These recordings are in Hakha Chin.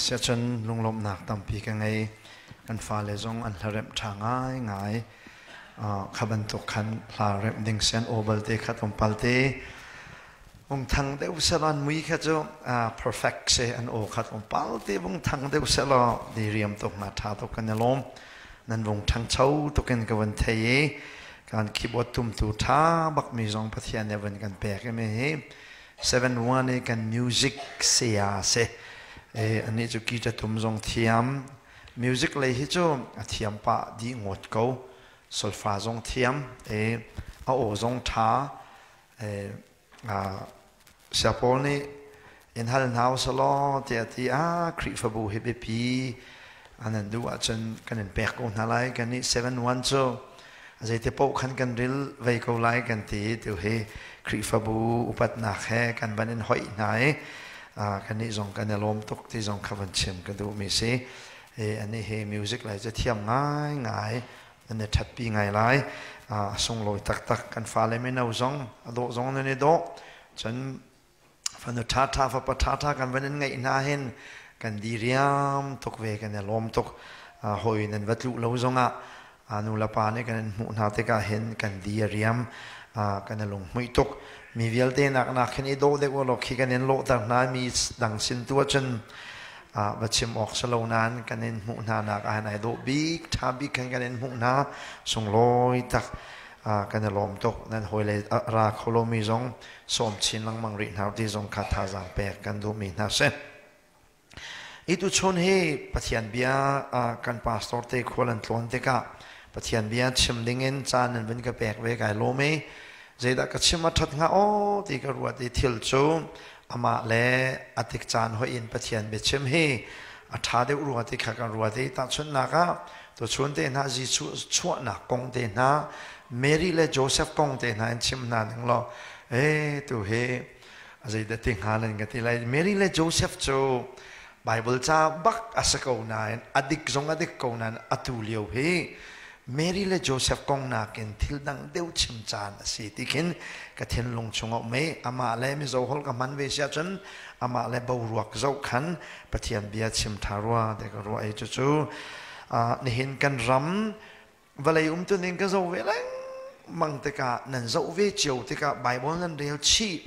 Siacun lunglawmhnak tampi ka ngei. Kan fale zong an hlaremh ṭha ngaingai. Kha bantuk khan hla remh ding sian aw balte kha tlawmpal te vung thang deuh selaw an mui kha cu perfect si an aw kha tlawmpal te vung thang deuh selaw di riam tuk na ṭha tuk kan i lawm. Nan vung ṭhangcho tuk in ka vun thei i kan keyboard tumtu ṭha bakmi zong Pathian nih a vun kan pek i mi hi 7-1 i kan music saya si. Anih cu guitar tum zong thiam. Music lei hi cu a thiam pah dih ngawt ko. Solfa zong thiam. A aw zong ṭha. Saya Paul nih in hal hna usalaw tiah ti ah Khrihfabu hi biapi an an duh ahcun kan in pek ko hna lai. Kan nih 7-1 cu zeiti paoh khan kan ril vei ko lai kan ti tu hi Khrihfabu upatnak he kan van in hoih hna i kannih zong kan i lawm tuk ti zong kha van chim ka duhmi si. Ani hi music lai cu thiam ngaingai nan i ṭhatpi ngai lai. A sunglawi taktak kan fale mino zong a dawh zong nan i dawh. Cun fanu ṭhaṭha fapa ṭhaṭha kan van in ngeih hna hin kan diriam tuk ve kan i lawm tuk. Hawi nan va tluh lo zongah nu le pa nih kan in hmuh hna tikah hin kan di a riam, kan i lunghmuih tuk. Mi vialte nak nak hin i dawh deuh law khi kan in lawhter hna. Mi dang sin tu ahcun va chim awk si lo nain kan in hmuh hna nak ah hin ai dawh bik ṭha bik khan kan in hmuh hna. Sunglawi tak, kan i lawm tuk. Nan hawile ra kho lomi zong sawm chin lengmang rih hna ti zong kha thazaang pek kan duhmi hna si. I tuchun hi Pathian bia kan pastor te khual an tlawn tikah Pathian bia chim dingin caan nan vun ka pek ve kai lawm i zeidah ka chim a ṭhat hnga aw ti ka ruat i thil cu amah le a tik caan hoih in Pathian biachim hi a ṭha deuh rua ti kha kan ruat i tahchunhnak ah tuchun te hna Jesuh chuahnak kong te hna, Mary le Joseph kong te hna in chim hna ning law e tu hi a zeidah ti hnga nan ka ti lai. Mary le Joseph cu Bible ca bak a si ko nain, a dik zong a dik ko nain, atu lio hi Mary le Joseph kong nakin thil dang deuh chim caan a si ti khin ka thinlung chung a um i amah le Mizo holh ka hman ve si ahcun amah le boruak zoh khan Pathian bia chim ṭha rua ti ka ruah i cucu nihin kan ram vawlei umtuning ka zoh ve lengmang tikah, nan zoh ve cio tikah, Bible nan rel chih,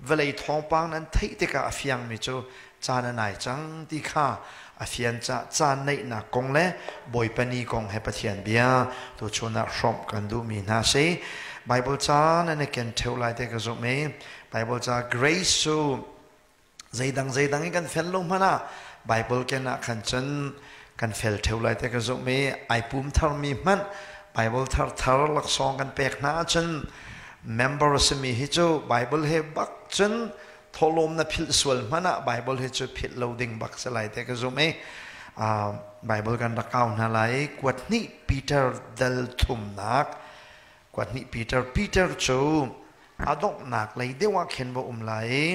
vawlei thawngpang nan theih tikah a fiangmi cu caan a nai cang ti kha a fian cah caan neihnak kong le Bawipa ni kong he Pathian bia tuchun ah hrawmh kan duhmi hna si. Bible ca nan i ken ṭheo lai te ka zumh i Bible ca grace cu zeidang zeidang in kan fel lo hmanh ah Bible ken ah khan cun kan fel ṭheo lai te ka zumh i ai pum tharmi hmanh Bible thar thar laksawng kan pek hna ahcun member simi hi cu Bible he bak cun thawhlawm na philh sual hmanh ah Bible hi cu philh lo ding bak si lai te ka zumh i Bible kan rak kau hna lai. Kuat hnih Peter dal thumnak, kuat hnih Peter. Peter cu a donghnak lei deuh ah khin va um lai i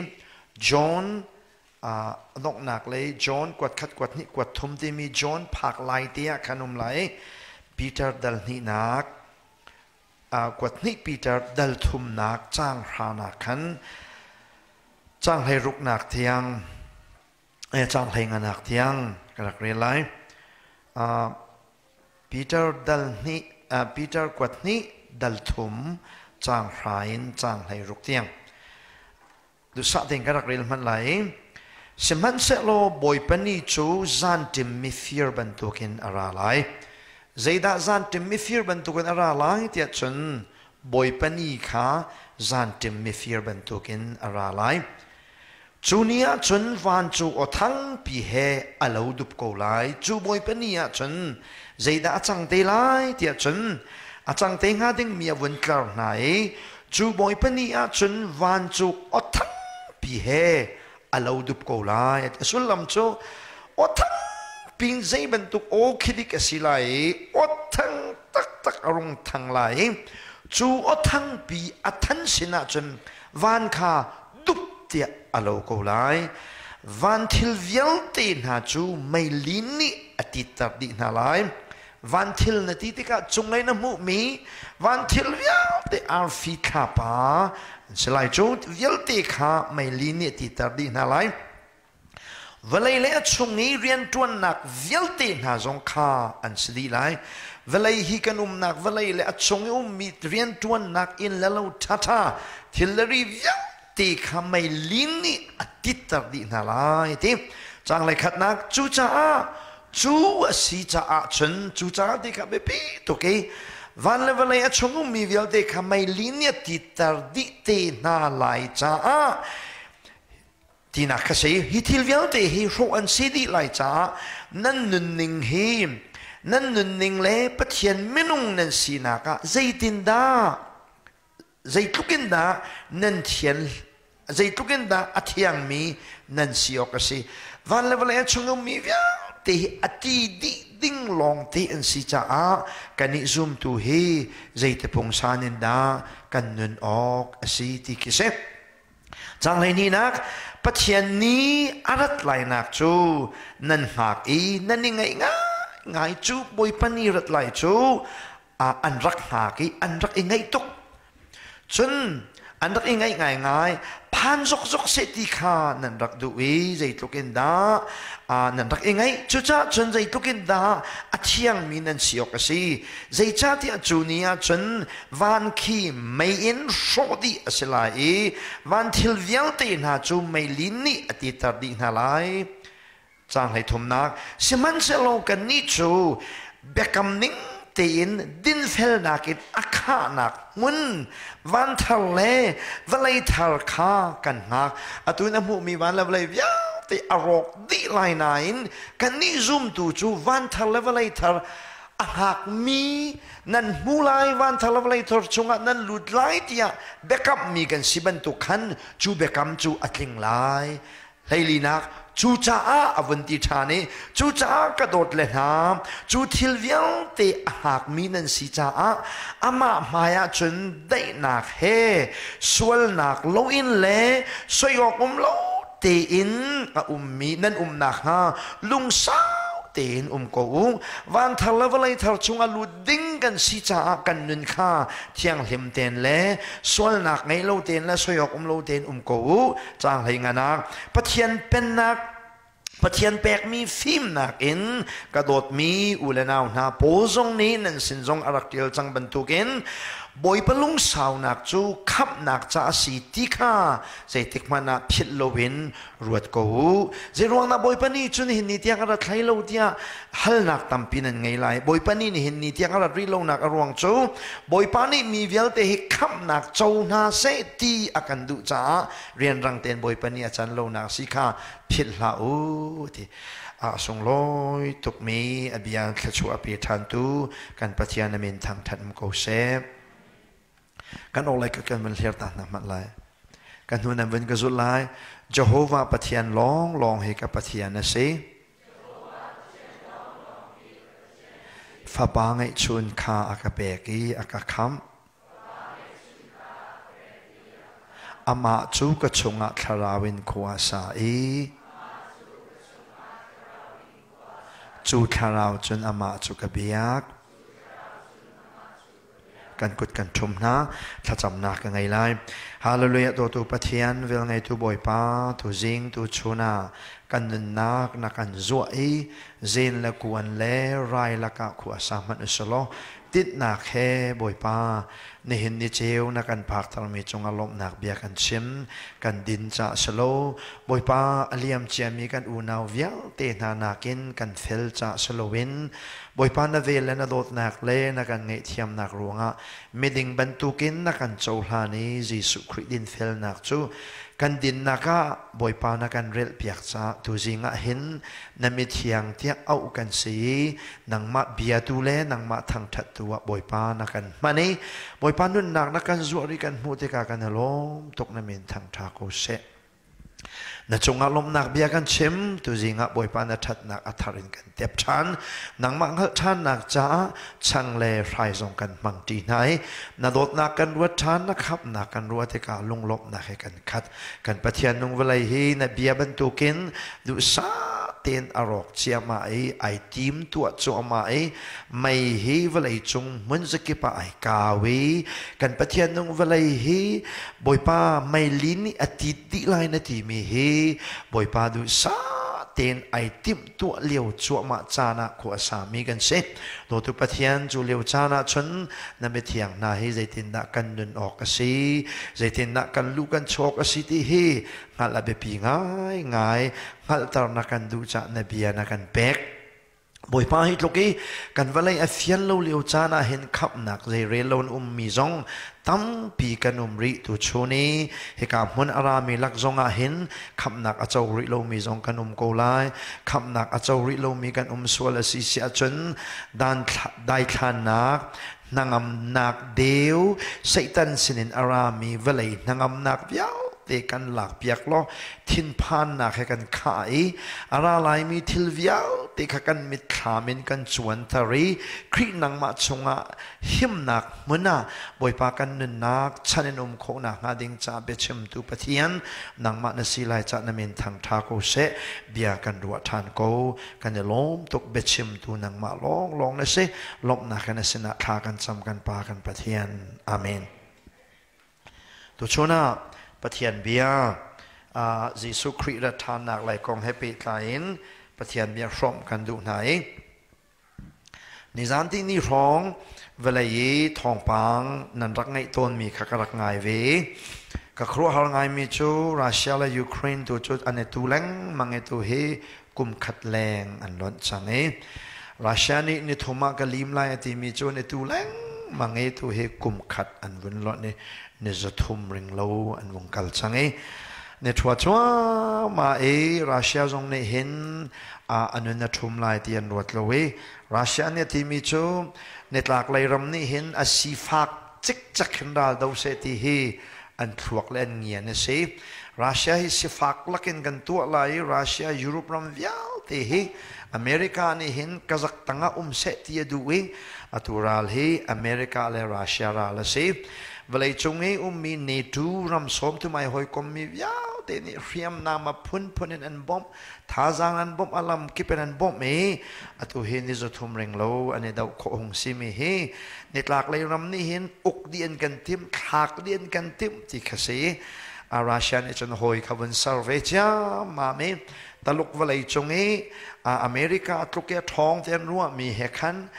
John a donghnak lei John kuat khat, kuat hnih, kuat thum timi John phak lai te ah khan um lai. Peter dal hnihnak, kuat hnih Peter dal thumnak caang hranak khan caang 16nak tiang, caang 15nak tiang ka rak rel lai. Peter dal hnih, Peter kuat hnih dal thum caang hra in caang 16 tiang duhsah tein ka rak rel hmanh lai. Sihmanhsehlaw Bawipa ni cu zanṭim mifir bantukin a ra lai. Zeidah zanṭim mifir bantukin a ra lai tiah cun Bawipa ni kha zanṭim mifir bantukin a ra lai. Cu ni ah cun van cu aw thangpi he a lo dup ko lai. Cu Bawipa ni ah cun zeidah a cang te lai tiah cun a cang te hnga dingmi a vun tlar hna i cu Bawipa ni ah cun van cu aw thangpi he a lo dup ko lai. A sullam cu aw thangpi in zei bantuk aw khi dik a si lai i aw thang taktak a rung thang lai i cu aw thangpi a than sin ah cun van kha dup tiah a lo ko lai. Van thil vialte hna cu meilin nih a titter dih hna lai. Van thil na ti tikah cunglei na hmuhmi van thil vialte, arfi, thlapa an si lai. Cu vialte kha meili nih a titter dih hna lai. Vawlei le a chung i rianṭuannak vialte hna zong kha an si dih lai. Vawlei hi kan umnak vawlei le a chung i ummi rianṭuannak inn le lo ṭhaṭha thil le ri vialte kha meilin nih a titter dih hna lai ti. Caanglei khatnak cucaah cu a si caah cun cucaah ti kha biapi tuk i van le vawlei a chung ummi vialte kha meilin nih a titter dih te hna lai caah tinak kha si. Hi thil vialte hi hrawh an si dih lai caah nan nunning hi nan nunning le Pathian minung nan sinak ah zeitindah zeitluk in dah nan thian zeitluk in dah a thiangmi nan si awk a si. Van le vawlei a chung ummi vialte hi a ti dih ding lawngte an si caah kannih zumtu hi zeiti pungsan in dah kan nun awk a si ti khi si. Caang hleihnihnak Pathian nih a rat lainak cu nan hngak i nan i ngaih ngaingai cu Bawipa ni rat lai cu an rak hngak i an rak i ngaih tuk. Cun an rak i ngaih ngaingai phan zokzok seh ti kha nan rak duh i zeitluk in dah nan rak i ngaih. Cucaah cun zeitluk in dah a thiangmi nan si awk a si. Zeicahtiah cu ni ah cun van khi mei in hrawh dih a si lai i van thil vialte hna cu meilin nih a titer dih hna lai. Caang 33 Sihmanhsehlaw kannih cu biakam ning tein dinfelnak in a khahnak hmun van thar le vawlei thar kha kan hngak. Atu in a hmuhmi van le vawlei vialte a rawk dih lai nain kannih zumtu cu van thar le vawlei thar a hngakmi nan hmu lai van thar le vawlei thar chungah nan lut lai tiah biakammi kan si bantuk khan cu biakam cu a tling lai. Hleilinak cucaah a vun ti ṭhan i cucaah ka dawt le hna cu thil vialte a hngakmi nan si caah amah hmaiah cun daihnak he sualnak loin le soi awk um lo tein a ummi nan um nakhnga lungsau tein um ko u. Van thar le vawlei thar chungah lut ding kan si caah kan nun kha thianghlim tein le sualnak ngei lo tein le soi awk um lo tein um ko u. Caang hlei nganak Pathian pennak Pathian pekmi fimnak in ka dawtmi u le nau hna pawl zong nih nan sin zong a rak ṭial cang bantukin Bawipa lungsaunak cu khamhnak ca a si ti kha zeitik hmanh ah philh loin ruat ko u. Zeiruangdah Bawipa nih cun nihin ni tiang a rat hlei lo tiah halnak tampi nan ngei lai. Bawipa nih nihin ni tiang a rat rih lonak a ruang cu Bawipa nih mi vialte hi khamhnak co hna seh ti a kan duh caah rianrang tein Bawipa nih a can lonak si kha philh hlah u ti a sunglawi tukmi a bia thluachuah a pe ṭhantu kan Pathian a min thangṭhat um ko seh. Kan awk lai kan van hler ta hna hmanh lai. Kan hnu nan vun ka zulh lai. Jehovah Pathian lawnglawng hi ka Pathian a si. Fapa ngeihchun kha a ka pek i a ka khamh. Amah cu ka chungah thlarau in khua a sa i cu thlarau cun amah cu ka biak. Kan kut kan ṭhum hna, thlacamnak ka ngei lai. Hallelujah dawtu Pathian, velngeitu Bawipa, tuzing tu chun ah kan nunnak na kan zuah i zen le kuan le rai lakah khua sa hmanh usulaw tinhnak he Bawipa nihin ni ceu na kan phaktermi cungah lawmhnak bia kan chim kan din ca si lo Bawipa a liam ciami kan unau vialte hna nakin kan fel ca si loin Bawipa na vel le na dawtnak le na kan ngaihthiamnak ruangah miding bantukin na kan cohlan i Jesuh Khrih dinfelnak cu kan dinnak ah Bawipa na kan relhpiak caah tuzing ah hin na mithiang tiah auh kan si i nangmah biatu le nangmah thangṭhattu ah Bawipa na kan hman i Bawipa nunnak na kan zuah ri kan hmuh tikah kan i lawm tuk na min thangṭha ko seh. Na cungah lawmhnak bia kan chim tuzing ah Bawipa na ṭhatnak a thar in kan tep ṭhan. Nangmah hngalh ṭhannak caah chang le hrai zong kan hmang ṭi hna i na dawtnak kan ruat ṭhan, na khamhnak kan ruah tikah lunglawmhnak he kan khat. Kan Pathian nung vawlei hi na bia bantukin duhsah tein a rawk ciahmah i ai tim tuah cuahmah i mei hi vawlei cung hmun zakip ah ai kau i kan Pathian nung vawlei hi Bawipa meilin nih a tit dih lai na timi hi Bawipa duhsah tein ai timh tuah lio cuahmah caan ah khua a sami kan si. Dawtu Pathian, cu lio caan ah cun na mithiang hna hi zeitindah kan nun awk a si, zeitindah kan luh kan chuak a si ti hi hngalh a biapi ngaingai. Hngalhter na kan duh cah na bia na kan pek. Bawipa, hi tluk i kan vawlei a fian lo lio caan ah hin khamhnak zeirel lo in ummi zong tampi kan um rih. Tuchun i hika hmun a rami lak zong ah hin khamhnak a co rih lomi zong kan um ko lai. Khamhnak a co rih lomi kan um sual a si si ahcun dan daithlannak, hnangamnak deu, Satan sinin a rami vawlei hnangamnak vialte kan lakpiak law thinphannak he kan khah i a ra laimi thil vialte kha kan mitthlam in kan cuanter i Khrih nangmah chungah himnak hmun ah Bawipa kan nunnak chan in um khawhnak hnga ding ca biachimtu Pathian nangmah na si lai ca na min thangṭha ko seh. Bia kan ruah ṭhan ko. Kan i lawm tuk. Biachimtu nangmah lawnglawng na si. Lawmhnak in a sinah thla kan cam, kan Pa, kan Pathian. Amen. Tuchun ah Pathian bia, Jesuh Khrih rat ṭhannak lai kong he pehtlai in Pathian bia hrawmh kan duh hna i nizan ti ni hrawng vawlei i thawngpang nan rak ngaih tawnmi kha ka rak ngai ve. Ka khuaruahhar ngaimi cu Russia le Ukraine tu cu an i tu lengmang i tu hi kum khat leng an lonh cang i Russia nih nithum ah ka lim lai a timi cu an i tu lengmang i tu hi kum khat an vun lonh i ni 300 ring lo an vung kal cang i ni thua cuahmah i Russia zong nih hin a nun a ṭhum lai ti an ruat lo i Russia nih a timi cu nitlak lei ram nih hin a sifak cikcek hin ral do seh ti hi an thluak le an ngian a si. Russia hi sifak lakin kan tuah lai i Russia, Europe ram vialte hi America nih hin kazak tangah um seh ti a duh i atu ral hi America le Russia ral a si. Vawleicung i ummi NATO ram sawmthum ai hawikommi vialte nih hriamnam a phunphun in an bawmh, thazaang an bawmh, a lam kip in an bawmh i atu hi ni 300 ring lo an i doh khawh hung simi hi nitlaklei ram nih hin uk dih an kan timh, thlak dih an kan timh ti kha si. Russia nih cun hawi kha vun ser ve ciammam i Taluk vawlei cung i America tluk i a ṭhawng te an ruahmi he khan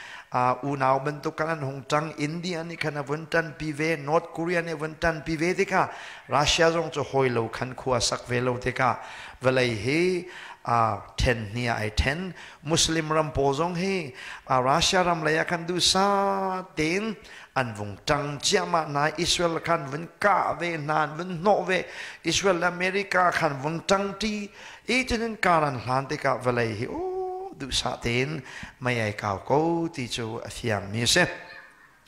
unau bantuk kan an hung ṭang. India nih khan a vun ṭanpi ve, North Korea nih a vun ṭanpi ve tikah Russia zong cu hawi lo khan khua sak ve lo tikah vawlei hi ṭhen hnih ah ai ṭhen. Muslim ram pawl zong hi Russia ram lei ah khan duhsah tein an vung ṭang ciahmah hna. Israel khan vun kah ve hna, an vun hnawh ve. Israel le America khan vung ṭangṭi i cutin kar an hlan tikah vawlei hi duhsah tein mei ai kau ko ti cu a fiangmi a si.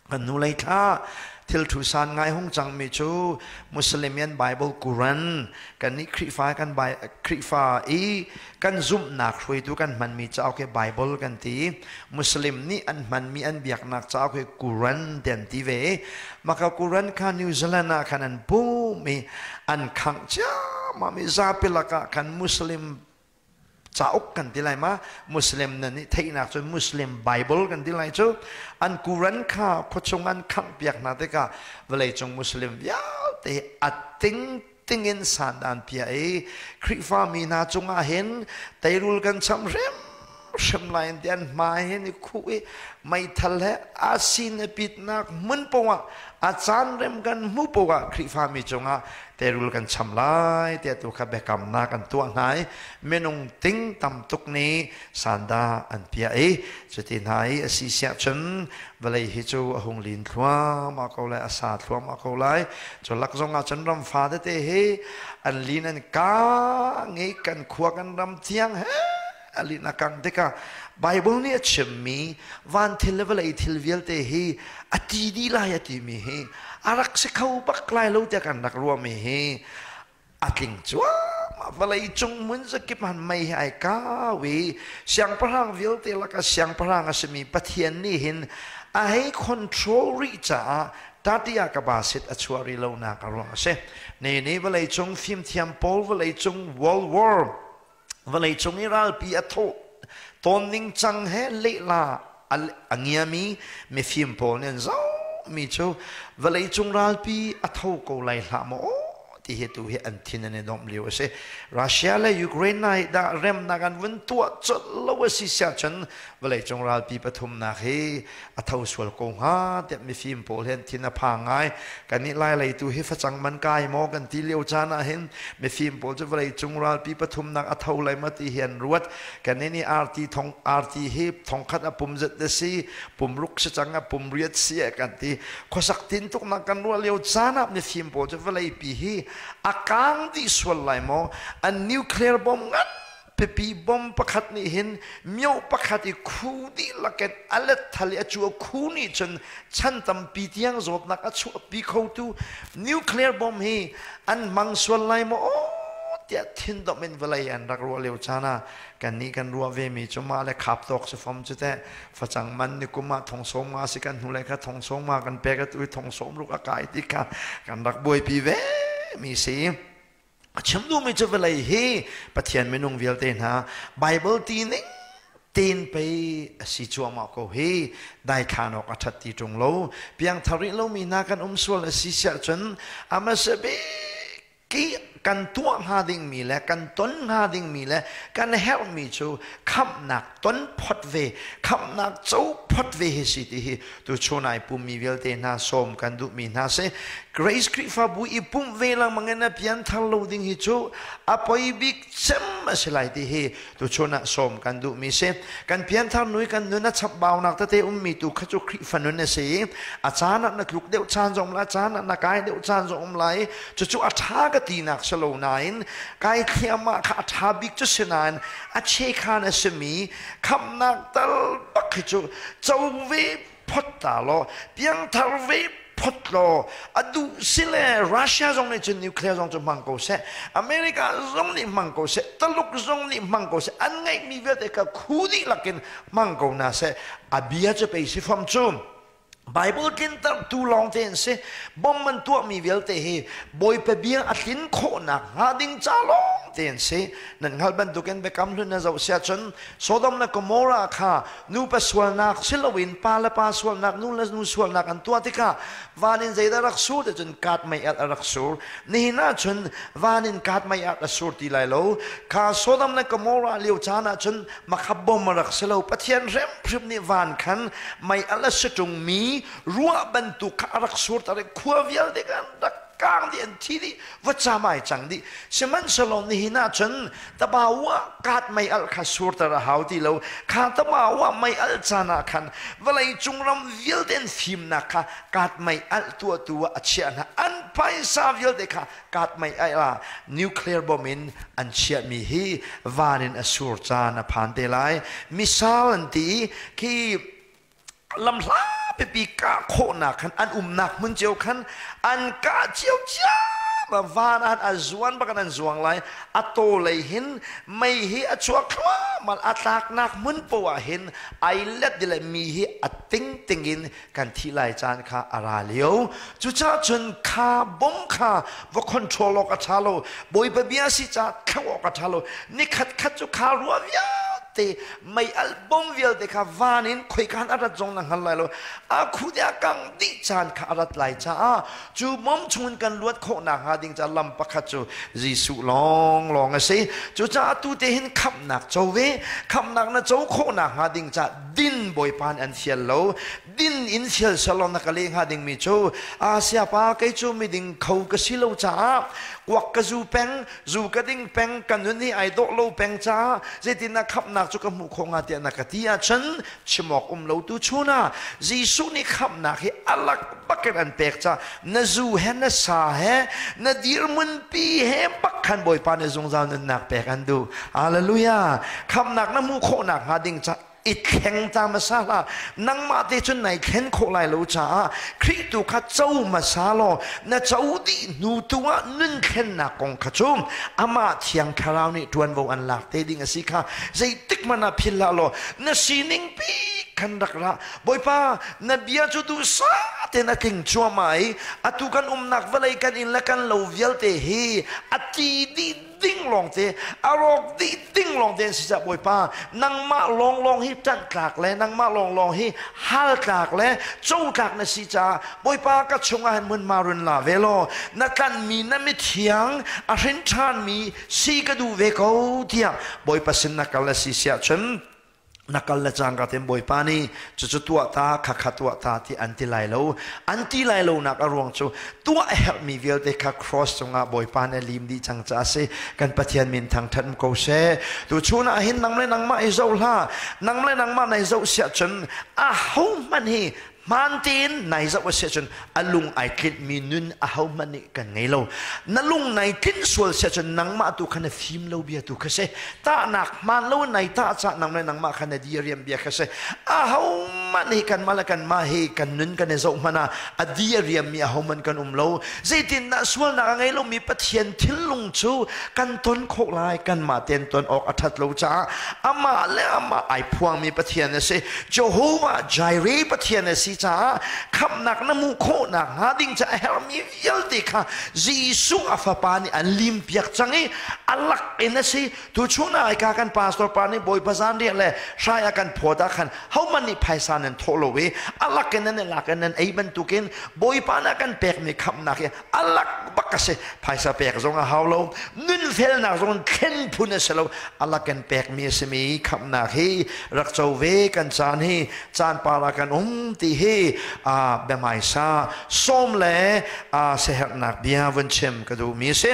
Kan hnulei thla thil thu san ngai hung cangmi cu Muslim Bible Quran, kan nih Khrihfa kan Khrihfa i kan zumhnak hruaitu kan hmanmi cauk hi Bible kan ti. Muslim nih an hmanmi an biaknak cauk hi Quran ti an ti ve. Maka Quran kha New Zealand ah khan an pum i an khangh ciammam i zapi lakah khan Muslim cauk kan ti lai ma, Muslim na nih theihnak cun Muslim Bible kan ti lai cu, an Quran kha khuachung an khangh piak hna tikah vawleicung Muslim vialte a ting tingin sandan pia i Khrihfa mi hna cungah hin teirul kan cham hrim hrim lai in ti an hmai hin i khuh i meithal he a sin a pitnak hmun poah a caan rem kan hmu poah Khrihfa mi cungah teirul kan cham lai tiah tu kha biakamnak an tuah hna i minung ting tam tuk nih sanda an piah i cuti hna i a si siah cun vawlei hi cu a hung lin thluahmah ko lai, a sa thluahmah ko lai. Cu lak zong ah cun ram fa tete hi an lin an kang i kan khua kan ram thiang he a lin a kang tikah Bible nih a chimmi van thil le vawlei thil vialte hi a ti dih lai a timi hi a rak si kho bak lai lo tiah kan rak ruahmi hi a tling cuahmah. Vawlei cung hmun zakip han mei hi ai kau i siangpahrang vialte lakah siangpahrang a simi Pathian nih hin a hei control rih caah tatia ka basit a chuah rih lonak a ruang a si. Ne ne vawlei cung fimthiam pawl, vawlei cung World War, vawleicung i ralpi a thawh tawn ning cang he lehla a ngiami mifim pawl nih an zohmi cu vawleicung ralpi a tho ko lai hlah maw? ti hi tu hi an thin an i domh lio a si. Russia le Ukraine hna hi dah remnak an vun tuah colh lo a si siah cun vawleicung ralpi pathumnak hi a tho sual ko hnga tiah mifim pawl hi an thin a phang ngai. Kannih Lai lei tu hi facang man kai maw kan ti lio caan ah hin mifim pawl cu vawleicung ralpi pathumnak a tho lai ma ti hi an ruat. Kannih nih arti thong arti hi thongkhat a pum zat a si, pum ruk si cang a pum riat si eh kan ti. Khuasak tin tuknak kan ruah lio caan ah mifim pawl cu vawleipi hi a kang dih sual lai maw? An nuclear bomb ngan pipi bomb pakhat nih hin myo pakhat i khu dihlak in a let thal i a cu a khu nih cun chan tampi tiang zawtnak a chuahpi khotu nuclear bomb hi an hmang sual lai maw tiah thindomh in vawlei an rak ruah lio caan ah kannih kan ruah vemi cu mah le khap tawk si fom cu teh facang man ni kum ah thong sawm nga si kan hnulei kha thong sawm nga kan pek atu i thong sawm ruk a kai ti kha kan rak buaipi ve mi si. A chim duhmi cu vawlei hi Pathian minung vialte hna Bible ti ning tein pei a si cuahmah ko hi. Daithlan awk a ṭhat ti ṭung lo. Piangthar rih lomi hna kan um sual a si siah cun a hmasa bik ki kan tuah hnga dingmi le kan ton hnga dingmi le kan herhmi cu khamhnak ton phot ve, khamhnak co phot ve hi si ti hi tuchun ai pummi vialte hna sawm kan duhmi hna si. Grace Khrihfabu i pumh ve lengmang in a pianthar lo ding hi cu a poi bik cem a si lai ti hi tuchun ah sawm kan duhmi si. Kan pianthar nui kan nun a chapbaunak tete ummi tu kha cu Khrihfa nun a si. A caan ah na tluk deuh caan zong lai, caan ah na kai deuh caan zong um lai. Cucu a ṭha ka tinak si lo nain kai thliahmah kha a ṭha bik cu si nain a chekhan a simi khamhnak tal bak hi cu co ve phot ta law, piangthar ve phot law, a duh si le Russia zong nih cun nuclear zong cu hmang ko seh, America zong nih hmang ko seh, Taluk zong nih hmang ko seh, an ngeihmi vialte kha khu dihlak in hmang ko hna seh, a bia cu pei si fam cu. Bible tlintertu lawng te an si. Bom an tuahmi vialte hi Bawipa bia a tlin khawhnak hnga ding ca lawng te an si. Nan hngalh bantukin Biakam Hlun na zoh siah cun Sodom le Gomorrah kha nupa sualnak si loin pa le pa sualnak, nu le nu sualnak an tuah tikah van in zeidah rak sur ti cun kaat mei alh a rak sur. Nihin ah cun van in kaat mei alh a sur ti lai lo. Kha Sodom le Gomorrah lio caan ah cun makha bom a rak si lo. Pathian hrimhrim nih van khan mei alh a si ṭungmi ruah bantuk kha a rak sur tar i khua vialte kha an rak kang dih, an thi dih, vacam ai cang dih. Sihmanhsehlaw nihin ah cun tabawa kaat mei alh kha surter a hau ti lo. Kha tabawa mei alh caan ah khan vawlei cung ram vialte an fimnak kha kaat mei alh tuahtu ah a chiah hna. An phaisa vialte kha kaat mei alh ah nuclear bomb in an chiahmi hi van in a sur caan a phan te lai. Missile an ti khi lamhla pipi kah khawhnak khan an umnak hmun cio khan an kah cio cia van ah a zuan bak an zuang lai. A taw lei hin mei hi a chuak thluahmah, a tlaknak hmun poah hin ai let le mi hi a ting ting in kan thi lai caan kha a ra lio. Cucaah cun kha bom kha va control awk a ṭha lo, Bawipa bia si ca thlauh awk a ṭha lo. Nikhat khat cu kha ruah vialte, mei alh bom vialte kha van in khoikan a rat zong na hngal lai lo, a khu te a kang dih caan kha a rat lai caah cu bom chungin kan luat khawh nakhnga ding ca lam pakhat cu Jesuh lawng lawng a si. Cucaah tu te hin khamhnak co ve, khamhnak na co khawh nakhnga ding ca din Bawipa nih an fial lo. Din in fial selaw na ka leh hnga dingmi cu, Asia pa, kei cu miding kho ka si lo caah kuak ka zu peng, zu ka ding peng, ka nun hi ai dawh lo peng caah zeitin na khamhnak cu ka hmuh khawh hnga tiah na ka ti ahcun chim awk um lo. Tu chun ah Jesuh nih khamhnak hi alak bakin an pek caah na zu he na sa he na dirhmun pi he bak khan Bawipa nih zungzal nunnak pek an duh. Hallelujah! Khamhnak na hmuh khawh nak hnga ding caah i thleng ta hmasa hlah. Nangmah te cun nai thlen khawh lai lo caah Khrih tu kha co hmasa law na co dih hnu tu ah nun thlennak kong kha cu amah Thiang Thlarau nih ṭuanvo an lak te ding a si kha zeitik hmanh ah philh hlah law na sining pi khan rak ra. Bawipa, na bia cu duhsah tein a tling cuahmah i atu kan umnak vawlei, kan inn le kan lo vialte hi a ti dih. ding lawngte, a rawk dih ding lawngte an si caah Bawipa, nangmah lawnglawng hi ṭanh tlak le nangmah lawnglawng hi hal tlak le co tlak na si caah Bawipa, ka chungah hin hmunhma run la ve law na tlanhmi na mithiang a hrin ṭhanmi si ka duh ve ko tiah Bawipa sin na kal a si siah cun, na kal le cangka ten Bawipa nih cucu tuah ta, khakha tuah ta ti an ti lai lo. An ti lai lo nak a ruang cu tuah a herhmi vialte kha cross cungah Bawipa nih a lim dih cang caah si. Kan Pathian min thangṭhat ko seh. Tu chun ah hin nang le nangmah i zoh hlah. Nang le nangmah nai zoh siah cun a ho hmanh hi hmaan tein nai zoh a si ahcun a lung ai tlinhmi nun ahohmanh nih kan ngei lo. Na lung nai tlinh sual si ahcun nangmah tu kha na fim lo bia tu kha si. Tahnak hmaan lo nai tah cah nang le nangmah kha na diriam bia kha si. Ahohmanh hi kanmah le kanmah hi kan nun kan i zoh hmanh ah a diriammi ahohmanh kan um lo. Zeitindah sualnak a ngei lomi Pathian thinlung cu kan ton khawh lai? Kanmah tein ton awk a ṭhat lo caah amah le amah ai phuangmi Pathian a si. Jehovah Jireh Pathian a si caah khamhnak na hmuh khawh nakhnga ding ca a herhmi vialte kha Jesuh a fapa nih an limpiak cang i a lak in a si. Tuchun ah ka kan pastor pa nih Bawipa zanriah le hrai a kan phawt ah khan hohmanh nih phaisa nan thawh lo i a lak in nan i lak in nan ei bantukin Bawipa nih a kan pekmi khamhnak hi a lak bak a si. Phaisa pek zong a hau lo, nunfelnak zong thlen phun a si lo. A lak in pekmi a simi khamhnak hi rak co ve. Kan caan hi caan para kan um ti hi a biahmaisa sawm le a siaherhnak bia vun chim ka duhmi a si.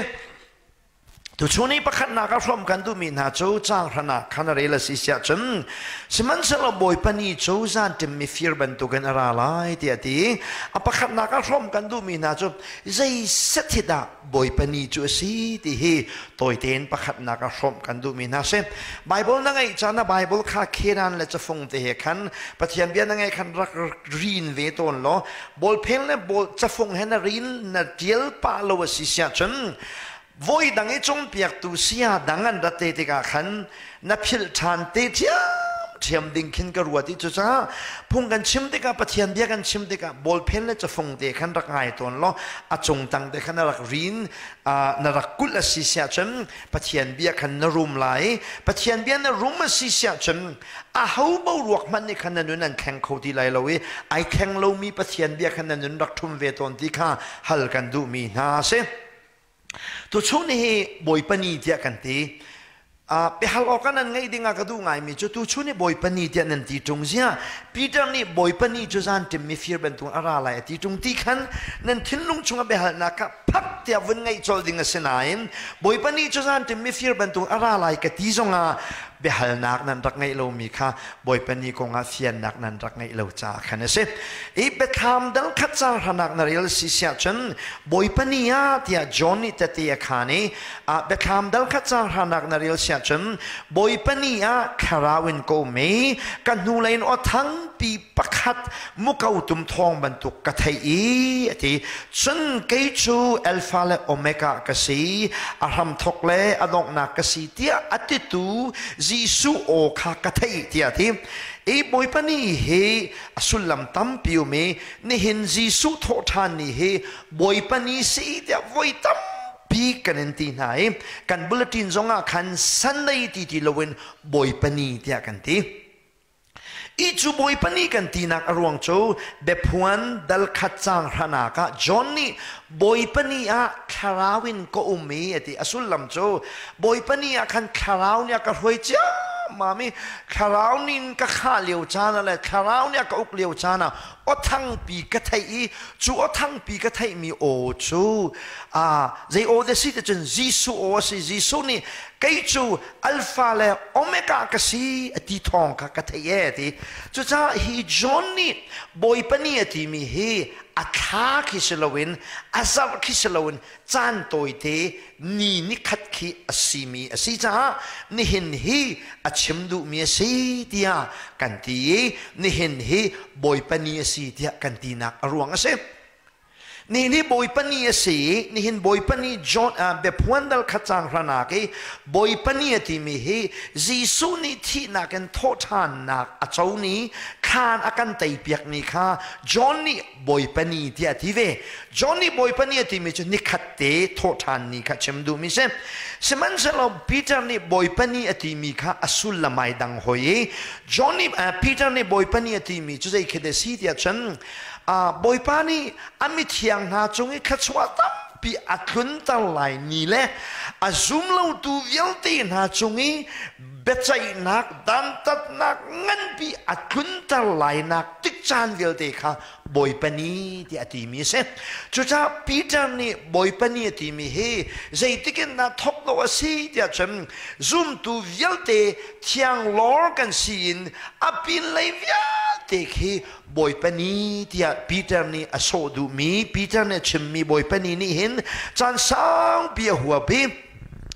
Tuchun i pakhatnak a hrawm kan duhmi hna cu caang hranak khan a rel a si siah cun, sihmanhsehlaw Bawipa ni cu zanṭim mifir bantukin a ra lai tiah a ti. A pakhatnak a hrawm kan duhmi hna cu zei set hi dah Bawipa ni cu a si ti hi tawi tein pakhatnak a hrawmh kan duhmi hna si. Bible na ngeih caan ah Bible kha khedan le cafung te he khan Pathian bia na ngeih khan rak rin ve tawn law, bawlphel le bawl cafung he na rin na ṭial pah lo a si siah cun, voi dang i cawnpiaktu saya dang an rat te tikah khan na philh ṭhan te ṭhiamṭhiam ding khin ka ruat i, cucaah phung kan chim tikah, Pathian bia kan chim tikah bawlphen le cafung te khan rak ngai tawn law, a cung tang te khan na rak rin, na rak kulh a si siah cun Pathian bia khan na rum lai. Pathian bia na rum a si siah cun aho boruak hmanh nih khan na nun an thleng kho ti lai lo i, ai thleng lomi Pathian bia khan na nun rak ṭhum ve tawn ti kha hal kan duhmi hna a si. Tuchun hi Bawipa Ni tiah kan ti. Biahal awk ah nan ngeih ding ah ka duh ngaimi cu, tuchun hi Bawipa Ni tiah nan ti ṭung ziah, Peter nih Bawipa Ni cu zanṭim mifir bantuk a ra lai a ti ṭung ti khan nan thinlung chungah biahalnak kha phak tiah vun ngeih colh ding a si. Nain Bawipa Ni cu zanṭim mifir bantuk a ra lai ka ti zongah biahalnak nan rak ngeih lomi kha Bawipa Ni kongah fiannak nan rak ngeih lo caah khan a si. I Biathlam dal khat caang hranak na rel si siah cun Bawipa Ni ah tiah John nih tehte a khaan i, Biathlam dal khat caang hranak na rel siah cun Bawipa Ni ah thlarau in ka um i ka hnulei in aw thangpi pakhat muko tum thawng bantuk ka theih i a ti. Cun kei cu Alpha le Omega ka si, a hramthawk le a donghnak ka si tiah a titu Jesuh aw kha ka theih tiah a ti. I Bawipa Ni hi a sullam tampi um i, nihin Jesuh thawhṭhan ni hi Bawipa Ni si tiah voi tampi kan in ti hna i, kan bulletin zongah khan Sunday ti ti loin Bawipa Ni tiah kan ti. I cu Bawipa Ni kan tinak a ruang cu Biaphuan dal khat caang hranak ah John nih Bawipa Ni ah thlarau in ka um i a ti. A sullam cu Bawipa Ni ah khan thlarau nih a ka hruai ciammam i, thlarau nih ka khah lio caan ah le thlarau nih a ka uk lio caan ah aw thangpi ka theih i, cu aw thangpi ka theihmi aw cu zei aw dah si ti cun Jesuh aw a si. Jesuh nih kei cu Alpha le Omega ka si a ti thawng kha ka theih e a ti. Cucaah hi John nih Bawipa Ni a timi hi a thla khi si loin, a zarh khi si loin, caan tawite ni nikhat khi a simi a si caah nihin hi a chim duhmi a si tiah kan ti i, nihin hi Bawipa Ni a si tiah kan tinak a ruang a si. Ni hi Bawipa ni a si i nihin Bawipa ni John biaphuan dal khat cang hranak i Bawipa ni a timi hi Jesuh nih thihnak in thawhṭhannak a co ni thlan a kan teipiak ni kha John nih Bawipa ni tiah a ti ve. John nih Bawipa ni a timi cu nikhat te thawhṭhan ni kha chim duhmi si. Sihmanhsehlaw Peter nih Bawipa ni a timi kha a sullam ai dang hoi i John nih Peter nih Bawipa ni a timi cu zei khi dah si tiah cun Bawipa nih a mithiang hna cung i thluachuah tampi a tlunter lai ni le a zum lotu vialte hna cung i biaceihnak dantatnak nganpi a tlunter lainak tik caan vialte kha Bawipa ni tiah a timi a si. Cucaah Peter nih Bawipa ni a timi hi zeitik in dah thawk lo a si tiah cun zumtu vialte thiang lawr kan si in a pinlei vialte khi Bawipa ni tiah Peter nih a sawh duhmi Peter nih a chimmi Bawipa ni nih hin caan saupi a huap i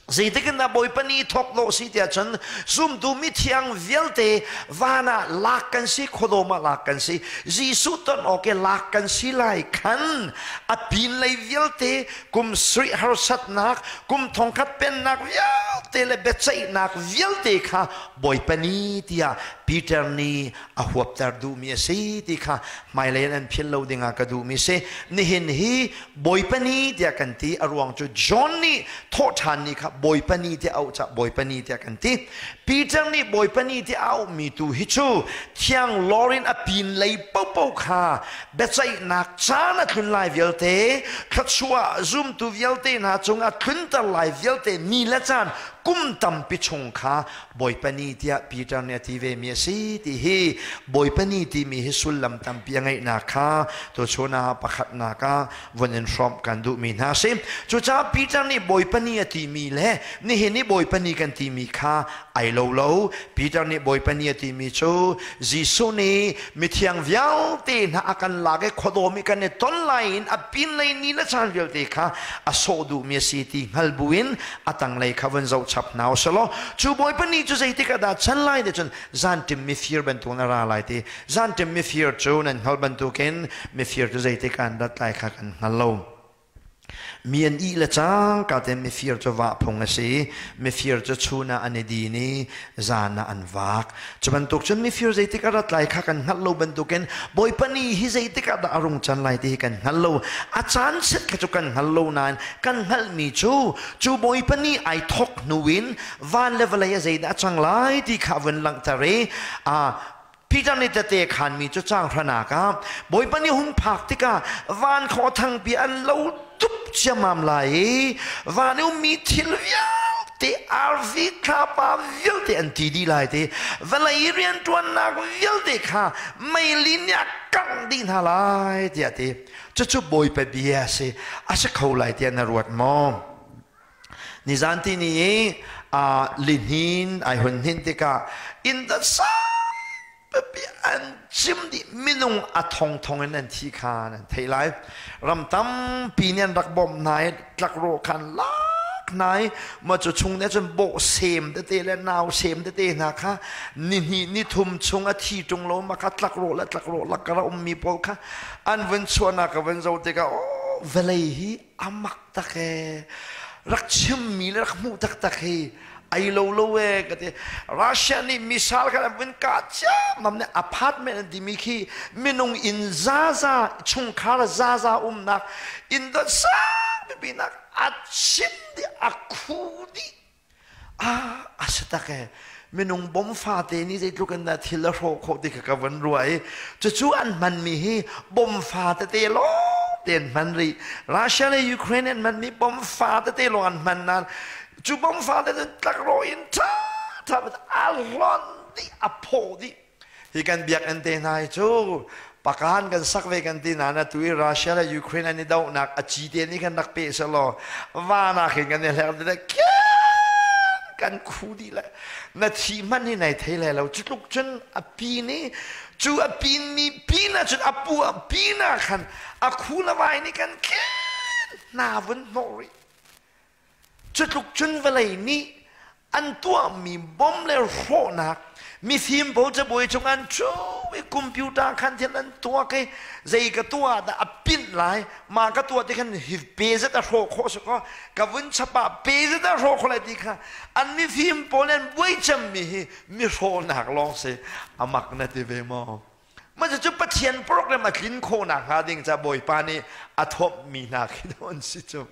zeitik in dah Bawipa ni thawk dawh si tiah cun zumtu mithiang vialte van ah lak kan si khuadawm ah lak kan si Jesuh ton awk i lak kan si lai khan a pinlei vialte kum sarih harsatnak kum thongkhat pennak vialte le biaceihnak vialte kha Bawipa ni tiah Peter nih a huapter duhmi a si ti kha hmailei in an philh lo dingah ka duhmi a si. Nihin hi Bawipa ni tiah kan ti a ruang cu John nih thawhṭhan ni kha Bawipa ni tiah auh cah Bawipa ni tiah kan ti. Peter nih Bawipa ni tiah a auhmi tu hi cu thiang lawr in a pin lei popo kha biaceihnak caan a tlun lai vialte thluachuah zumtu vialte hna cung a tlunter lai vialte ni le caan kum tampi chung kha Bawipa ni tiah Peter nih a ti ve mi a si ti hi Bawipa ni timi hi sullam tampi a ngeihnak kha tuchun ah pakhatnak ah vun in hrawmh kan duhmi hna a si. Cucaah Peter nih Bawipa ni a timi le nihin i Bawipa ni kan timi kha ai lo lo. Peter nih Bawipa ni a timi cu Jesuh nih mithiang vialte hna a kan lak i khuadawm i kan i ton lai in a pinlei ni le caan vialte kha a sawh duhmi a si ti hngal buin a tanglei kha vun zoh chap hna usih cu Bawipa ni cu zeitik ah dah chan lai ti cun zanṭim mifir bantuk na ra lai ti. Zanṭim mifir cu nan hngalh bantukin mifir cu zeitik an rat lai kha kan hngal lo. Mi an ih le cangka tein mifir cu vah phung a si. Mifir cu chun ah an i din i zan ah an vak. Cu bantuk cun mifir zeitik a rat lai kha kan hngalh lo bantukin Bawipa ni hi zeitik ah dah a rung can lai ti hi kan hngal lo. A caan set kha cu kan hngal lo nain kan hngalhmi cu cu Bawipa nih ai thawk hnu in van le vawlei a zeidah a cang lai ti kha a vun langhter i Peter nih tete khanmi cu caang hranak ah Bawipa nih hung phak tikah van khaw thangpi an lo dup ciammam lai i van i ummi thil vialte arfi thlapa vialte an ti dih lai ti vawlei i rianṭuannak vialte kha meili nih a kangh dih hna lai tiah a ti. Cucu Bawipa bia a si. A si kho lai tiah na ruat maw? Nizan ti ni i lihnin ai hun hnin tikah inn dat saupi an cim dih minung a thongthong in an thi kha nan theih lai. Ram tampi nih an rak bawmh hna i tlakrawh khan lak hna i mah cu chung nih cun bawh sem tete le nau sem tete hna kha nihnih nithum chung a thi ṭung lo ma kha tlakrawh le tlakrawh lak a ummi pawl kha an vun chuahnak ka vun zoh tikah aw vawlei hi a mak tak ee rak chimmi le rak hmuh taktak hi ai lo lo ee ka ti. Russia nih missile kha an vun kah ciammam nih apartment an timi khi minung inn zaza chungkhar zaza umnak inn dot sang pipi nak a chim dih a khu dih. A si tak ee minung bom fate nih zeitluk in dah thil a hrawh khawh ti kha ka vun ruah i cucu an hmanmi hi bom fa tete lawng te an hman rih. Russia le Ukraine an hmanmi bom fa tete lawng an hman nain cu bom fa tete tlakrawh in ṭha ṭha a hlonh dih a phaw dih. Hi kan biakinn te hna hi cu pakan kan sak ve kan ti nain atu i Russia le Ukraine an i dohnak a ci te nih khan rak pe selaw van ah khin kan i hlek dih kan khu dih le na thi hmanh hi nai thei lai lo. Cu tluk cun a pi nih cu a pin mi pin ah cun a pu a pin ah khan a khu na vai nih kan khin hna vun hnawh rih. Cu tluk cun vawlei nih An tuahmi bom le hrawhnak mifim pawl cabuai cung an ṭhu i computer khan thil an tuak i zei ka tuah dah a pinh lai, ma ka tuah ti khan hi pe zet a hrawh khawh si kaw ka vun chap ah pe zet a hrawh khawh lai ti kha an mifim pawl an buai cemmi hi mi hrawhnak lawng si. Amak na ti ve maw? Mah cu Pathian program a tlin khawh nakhnga ding ca Bawipa nih a thawmhmi hna khi an si cu.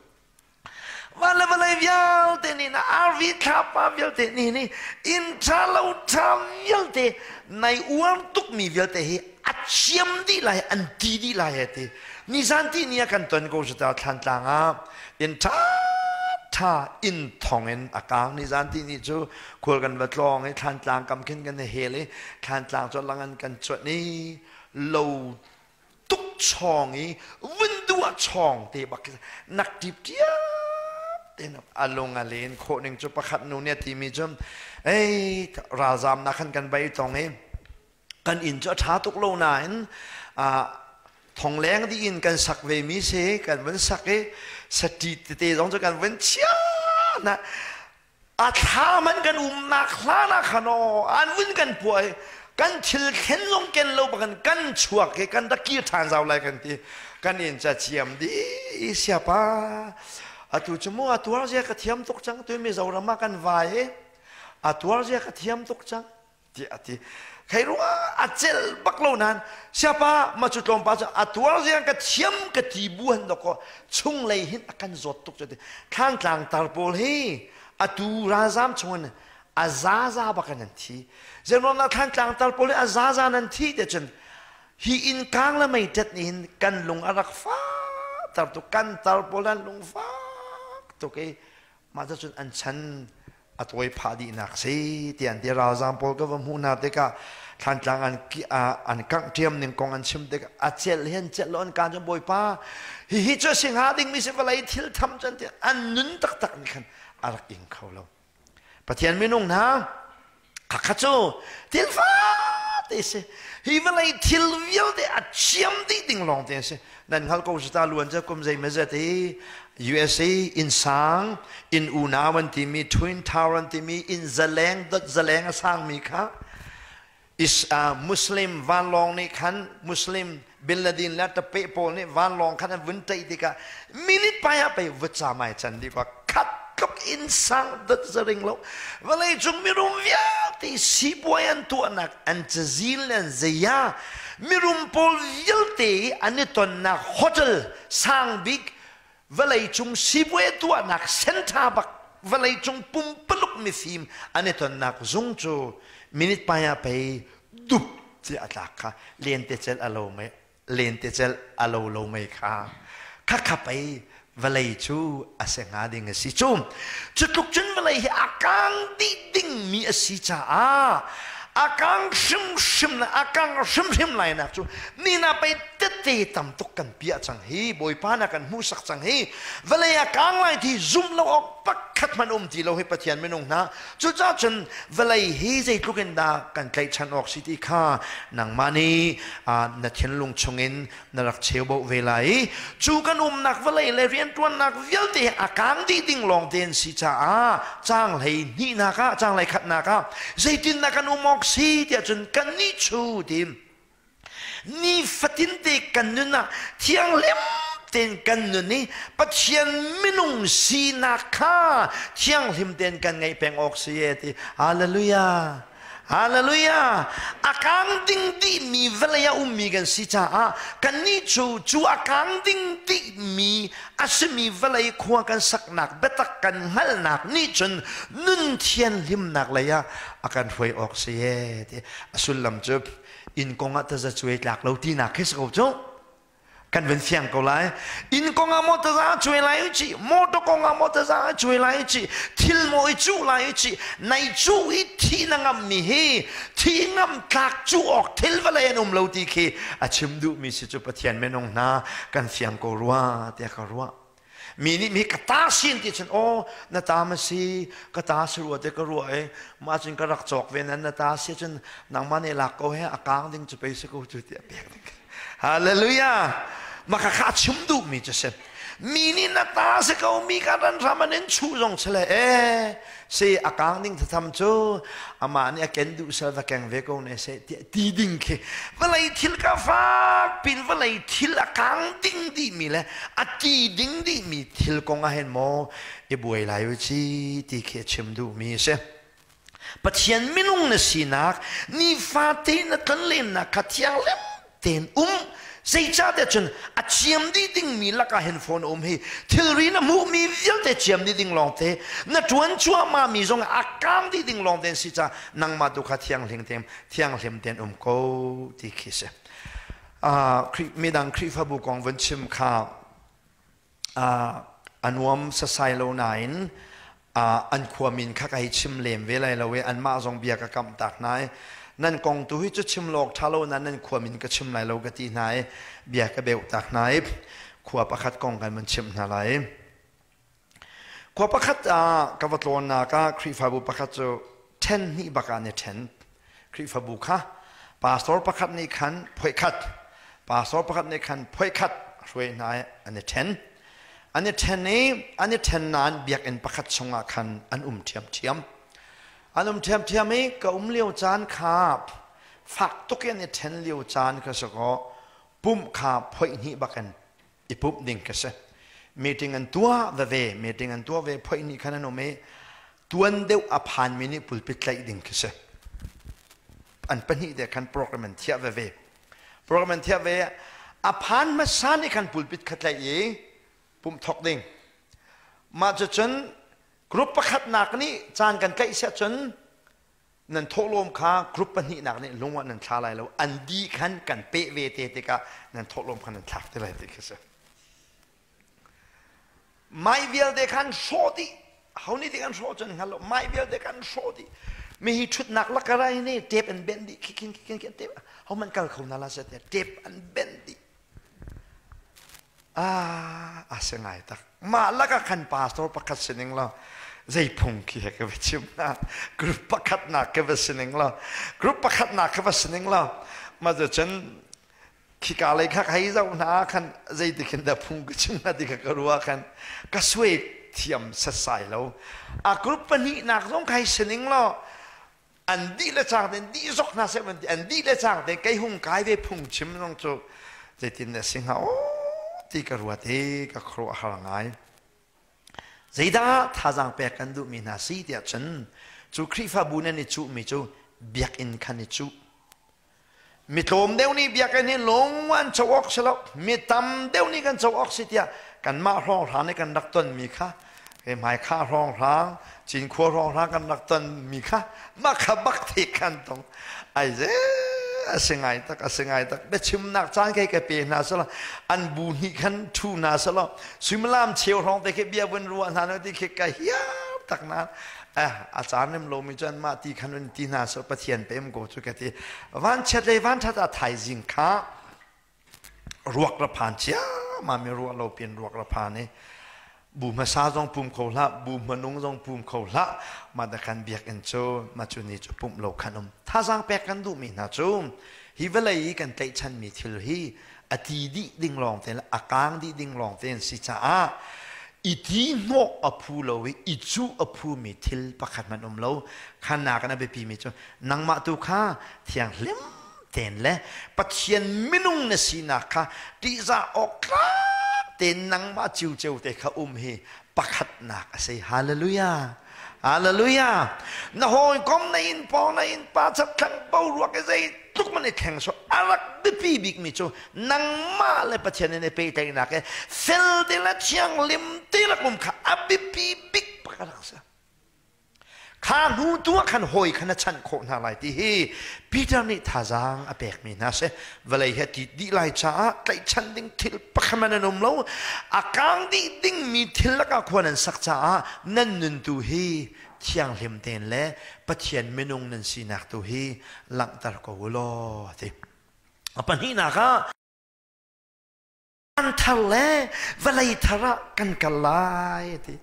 Van le vawlei vialte nih na RV thlapa vialte nih nih inn ṭha lo ṭha vialte nai uar tukmi vialte hi a ciam dih lai, an ti dih lai he ti. Nizan ti ni ah kan ton ko cu ta Thlantlang ah inn ṭha ṭha inn thong in a kang. Nizan ti ni cu khual kan va tlawng i Thlantlang kam khin kan i hel i Thlantlang cu lang an kan cuanh i lo tuk chawng i vunduah chawng te bak nak tip tiap te a lung a len khawh ning cu pakhat nu nih a timi cu, ei, ralzam na khan kan bai tong i kan inn cu a ṭha tuk lo nain thong leng dih in kan sak ve mi si, kan vun sak i sati tete zong cu kan vun chia na a thlam an kan umnak hlan ah khan aw an vun kan puah i kan thil thlen zong ken lo bakan kan chuak i kan rak kir ṭhan zau lai kan ti, kan in ca ciam di siapa. Atu cu mu a tuar zia ka thiam tuk cang tu Mizoram ah kan vai i a tuar zia ka thiam tuk cang tiah a ti. Khei ruang a celh bak lo nain siapa ma cu tlawmpa cu a tuar ziang ka thiam ka ti bu han dok chunglei hin a kan zawt tuk cu ti. Thlangtlang tar pawl hi atu ralzam chungin a zaza bak in an thi. Zeiruang dah Thlantlang tar pawl hi a zaza nan thi te cun hi inn kang le mei tet nih hin kan lung a rak fak tar tuk, kan tar pawl an lung fak tuk i mah cun an chan a tawi phah dihnak si ti an ti. Ralzaam pawl ka va hmuh hna tikah Thlantlang an an kangh ṭiam ning kong an chim tikah a celh hi an celh lo, an kaan cu Bawipa, hihi cu a si hnga dingmi si, vawlei thil tham cu an ti. An nun taktak nih khan a rak ing kho lo. Pathian minung hna, khakha cu thil fate si, hi vawlei thil vialte a chiam dih ding lawng te si. Nan hngal ko ta luan cu kum zei mazat i USA inn sang inn unau an timi Twin Tower an timi inn zaleng dot zaleng a sangmi kha is Muslim vanlawng nih khan Muslim Bin Laden le tape pawl nih vanlawng khan an vun ṭaih tikah minute pai ah pei vutca mai can dih kua khat tluk inn sang dot zaring lo. Vawlei cung mirum vialte sipuai an tuahnak an cazin le an zeia mirum pawl vialte an i tonnak hotel sang bik, vawlei cung sipuai tuahnak center bak, vawlei cung pumpaluk mifim an i tonnak zung cu minute pai ah pei dup ti a tlak kha lentecelh a lo mei, lentecelh a lo lo mei kha khakha pei vawlei cu a si hnga ding a si cu. Cu tluk cun vawlei hi a kang dih dingmi a si caah a kang hrimhrim le a kang hrimhrim lai nak cu nina pei tette tam tuk kan piah cang hi, Bawipa na kan hmuhsak cang hi. Vawlei a kang lai ti zum lo awk pakhat hmanh um ti lo hi. Pathian minung hna, cucaah cun vawlei hi zeitluk in dah kan tlaihchan awk si ti kha nangmah nih na thinlung chungin na rak cheuboh ve lai i cu kan umnak vawlei le rianṭuannak vialte hi a kang dih ding lawng te an si caah caang hlei hnihnak ah, caang hlei khatnak ah zeitin dah kan um awk si tiah cun kannih cu ti nifatin te kan nun ah thianghlim tein kan nun i Pathian minung sinak kha thianghlim tein kan ngeih peng awk si e ti. Hallelujah, hallelujah! A kang ding dihmi vawlei ah ummi kan si caah kannih cu cu a kang ding dihmi a simi vawlei khua kan saknak biatak kan hngalhnak nih cun nun thianhlimnak lei ah a kan hruai awk si e ti. A sullam cu inn kong ah taza cuai tlak lo tinak khi si ko cu. Kan van fiang ko lai. Inn kong ah maw taza cuai lai ci, motor kong ah maw taza cuai lai ci, thil maw i cuh lai ci, nai cuh i thi na ngam mi hi thi ngam tlak cu awk thil vawlei an um lo ti khi a chim duh mi si cu. Pathian minung hna, kan fiang ko rua tiah ka ruah. Mi nih mi ka ta sin ti cun, aw, na ta ma si, ka ta si rua te ka ruah i mah cun ka rak cawk ve nan na ta si cun nangmah nih lak ko he, a kang ding cu pei si ko cu tiah pek ding. Hallelujah! Maka kha a chim duhmi cu si. Mi nih na ta si ko mi ka ran hram an in chuh zong si le e si a kang ding thatham cu amah nih a ken duh sel va keng ve ko ne se tiah ti ding khi vawlei thil ka fak pin vawlei thil a kang ding dih mi le a ti ding dih mi thil kong ah hin maw i buai lai u ci ti khi a chim duh mi a si. Pathian minung na sinak nifate na tlonlennak kha thianghlim tein um. Zeicahtiah cun a ciam dih dingmi lakah hin phone um hi thilri na hmuhmi vialte ciam dih ding lawngte na ṭuan cuahmah mi zong a kaang dih ding lawngte an si caah nangmah tu kha thianghlim tein thianghlim tein um ko ti khi si. Midang Khrihfabu kong vun chim kha a nuam sasai lo nain an khua min kha ka hei chim lem ve lai lo i anmah zong bia ka kamh tak hna i nan kong tu hi cu chim lawk ṭha lo nain nan khua min ka chim lai lo ka ti hna i bia ka beuh tak hna i khua pakhat kong kan van chimh hna lai. Khua pakhat ah ka va tlawnnak ah Khrihfabu pakhat cu ṭhen hnih bak ah an i ṭhen. Khrihfabu kha pastor pakhat nih khan phoikhat, pastor pakhat nih khan phoikhat hruai hna i an i ṭhen. An i ṭhen i an i ṭhen nain biakinn pakhat chungah khan an um ṭhiamṭhiam. An um ṭhiamṭhiam i ka um lio caan kha fak tuk in an i ṭhen lio caan kha si kaw pumh kha phoih hnih bak in i pumh ding ka si. Meeting an tuah veve, meeting an tuah ve, phoih nih khan an um i tuan deuh a phanmi nih pulpit tlaih ding khi si. An pahnih te khan program an thiah veve. Program an thiah ve, a phan hmasa nih khan pulpit kha tlaih i pumh thok ding. Mah cucun group pakhatnak nih caan kan tlaih siah cun Nan thawhlawm kha group pahnihnak nih lung ah nan thla lai lo. An dih khan kan peh ve te tikah nan thawhlawm kha nan thlak te lai ti khi si. Mai vialte khan hrawh dih. Ho nih dik an hrawh cun hngal lo. Mai vialte khan hrawh dih. Mi hi ṭhutnak lakarai nih tape an benh dih. Khi khin khi khin tape. Ho man kal kho na la se te tape an benh dih. Ah, a si ngai tak. Mah lakah khan pastor pakhat sining law zei phung khi he ka va chim na group pakhat nak ka va sining law group pakhat nak ka va sining law ma cu cun khika lei kha hei zoh hna khan zei ti khin dah phung ka chim na ti kha ka ruah khan ka suai thiam setsai lo a group pahnih nak zong khai sining law An dih le cang tein dih zok hna seh van ti an dih le cang tein kei hung kai ve phung chim zong cu zeitin dah si hnga aw ti ka ruat i ka khuaruah har ngai. Zeidah thazaang pek kan duhmi hna si tiah cun cu Khrihfabu nan i cuhmi cu biakinn khan i cuh. Mi tlawm deuh nih biakinn hi lung an co awk si lo. Mi tam deuh nih kan co awk si tiah kanmah hrawnghrang nih kan rak tonmi kha hmaikha hrawnghrang, Cinkhua hrawnghrang kan rak tonmi kha mah kha bak thek khan tong. Ai ze a si ngai tak, a si ngai tak. Biachimnak caan kei ka pe hna sala an bu hnih khan thu hna sala suimilam cheu hrawng te khi bia vun ruah hna no ti khi ka hiar tak na a caan rem lomi cun mah ti khan un ti hna seh Pathian pem ko cu ka ti vanchiat le vanṭhat ah thaizing kha ruak ra phan ciammam mi ruah lo pin ruak ra phan i bu hmasa zong pum kho hlah bu hmanung zong pum kho hlah mah da khan biakinn cu mah cu ni cu pumh lo khan um thazaang pek kan duhmi hna cu hi vawlei i kan tlaihchanmi thil hi a ti dih ding lawng te le a kaang dih ding lawng te an si caah i ti hnawh a phu lo i i cuh a phumi thil pakhat hmanh um lo khannak in a biapi mi cu nangmah tu kha thianghlim tein le Pathian minung na sinak kha ṭihzah awk tlak tein nangmah ciuceu te kha um hi pakhatnak a si. Hallelujah. Hallelujah. Na hawikom na inn pawng na inn pa chakthlang boruak i zeitluk man i thleng so a rak biapi bikmi cu nangmah le Pathian in i pehtlaihnak i fel te le thianghlim te rak um kha a biapi bik pakhat rak si. Kha hnu tu ah khan hawi kha na chanh khawh hna lai ti hi Peter nih thazaang a pekmi hna si. Vawlei he ti dih lai caah tlaihchan ding thil pakhat man an um lo. A kang dih dingmi thil lakah khua nan sak caah nan nun tu hi thianghlim tein le Pathian minung nan sinak tu hi langhter ko u law ti. A pahnihnak ah Van thar le vawlei thar ah kan kal lai ti.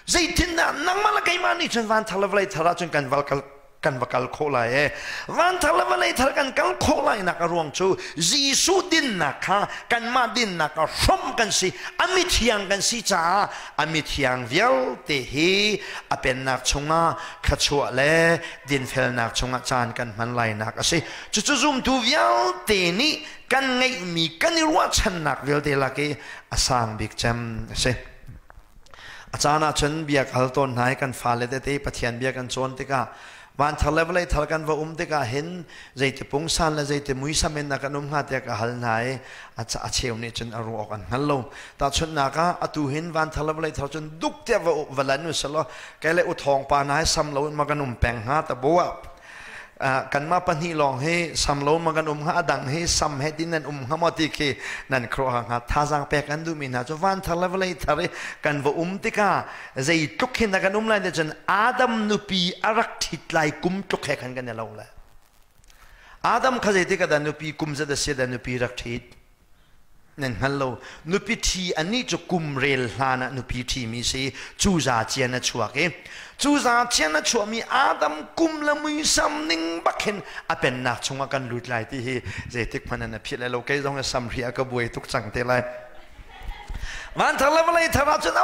Zeitindah nangmah le keimah nih cun van thar le vawlei thar ah cun kan val kal Kan va kal khawh lai e. Van thar le vawlei thar kan kal khawh lai nak a ruang cu Jesuh dinnak kha kanmah dinnak ah hrawmh kan si. A mithiang kan si caah a mithiang vialte hi a pennak chungah thluachuah le dinfelnak chungah caan kan hman lainak a si. Cucu zumtu vialte nih kan ngeihmi kan i ruahchannak vialte lak i a sang bik cem a si. A caan ahcun bia ka hal tawn hna i kan fale tete Pathian bia kan cawn tikah van thar le vawlei thar kan va um tikah hin zeiti pungsan le zeiti muisam in dah kan um hnga tiah ka hal hna i a cheu nih cun a ruah awk an hngal lo. Tahchunhnak ah atu hin van thar le vawlei thar cun duk tiah va va lan u selaw kei le u thawng pa hna hi sam lo in ma kan um peng hnga ta bu ah kanmah pahnih lawng hi sam lo ma kan um hnga a dang hi sam he tin nan um hnga maw ti khi nan khuaruah hnga. Thazaang pek an duhmi hna cu van thar le vawlei thar i kan va um tikah zeitluk hin dah kan um lai ti cun Adam nupi a rak ṭhit lai kum tluk he khan kan i lo lai. Adam kha zeitik ah dah nupi kum zat a si dah nupi rak ṭhit nan hngal lo. Nupi ṭhi anih cu kum rel hlan ah nupi ṭhimi si. Cuza cian a chuak i cuza cian a chuahmi Adam kum le muisam ning bak hin a pennak chungah kan lut lai ti hi zeitik hmanh an a philh lai lo. Kei zong sam hri a ka buai tuk cang te lai. Van thar le vawlei thar ahcun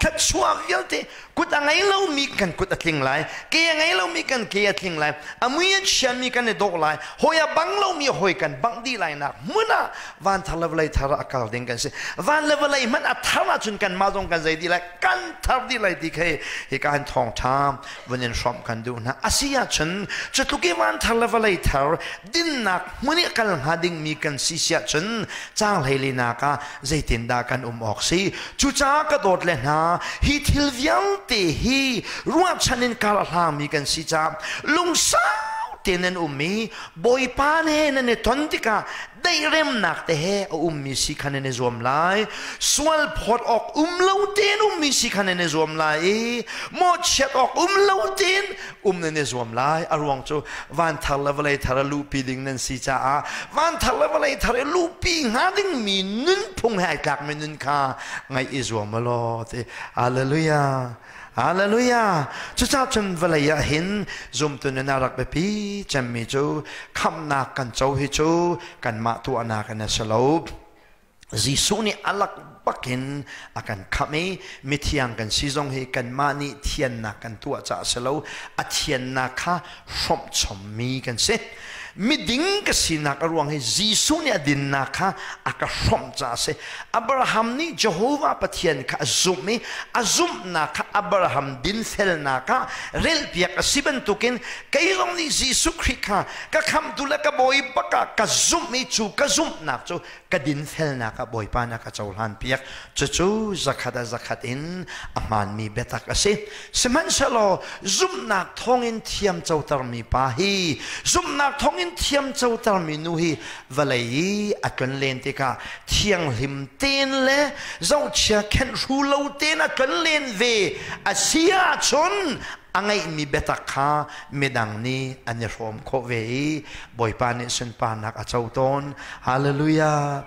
thluachuah vialte kut a ngei lomi kan kut a tling lai, ke a ngei lomi kan ke a tling lai, a mui a chiami kan i dawh lai, hawi a bang lomi hawi kan bangh dih lai nak hmun ah van thar le vawlei thar ah a kal ding kan si. Van le vawlei hmanh a thar ahcun kanmah zong kan zei dih lai, kan thar dih lai ti khi hika hin thawngṭha vun in hrawmh kan duh hna. A si ahcun cu tluk i van thar le vawlei thar dinnak hmun i kal hnga dingmi kan si si ahcun caang hleilinak ah zeitindah kan um awk si? Cucaah ka dawt le hna, hi thil vialte hi ruahchan in kar a hlangmi kan si caah lungsau tein nan um i Bawipa he nan i ton tikah daih-remnak te he a ummi si kha nan i zuam lai. Sual phawt awk um lo tein ummi si kha nan i zuam lai i mawhchiat awk um lo tein um nan i zuam lai. A ruang cu van thar le vawlei thar a luhpi ding nan si caah van thar le vawlei thar i luhpi hnga dingmi nunphung he ai tlakmi nun kha ngaih i zuam law ti. Hallelujah. Hallelujah. Cucaah cun vawlei ah hin zumtu nun a rak biapi cemmi cu khamhnak kan co hi cu kanmah tuahnak in a si lo. Jesuh nih a lak bakin a kan khamh i mithiang kan si zong hi kanmah nih thiannak kan tuah caah a si lo. A thiannak kha hrawmh chommi kan si. Miding ka sinak a ruang hi Jesuh nih a dinnak kha a ka hrawmh caah a si. Abraham nih Jehovah Pathian kha a zumh i a zumhnak kha Abraham dinfelnak ah relpiak a si bantukin kei zong nih Jesuh Khrih kha ka khamhtu le ka bawi bak ah ka zumh i cu ka zumhnak cu ka dinfelnak ah Bawipa nih a ka cohlan piak. Cucu zakhat ah zakhat in a hmaanmi biatak a si. Sihmanhsehlaw zumhnak thawngin thiam cotermi pa hi zumhnak thawngin thiam cotermi nu hi vawlei i a tlonlen tikah thianghlim tein le zohchia khenhru lo tein a tlonlen ve a si ahcun a ngeihmi biatak kha midang nih an i hrawm khawh ve i Bawipa nih sunparnak a co tawn. Hallelujah!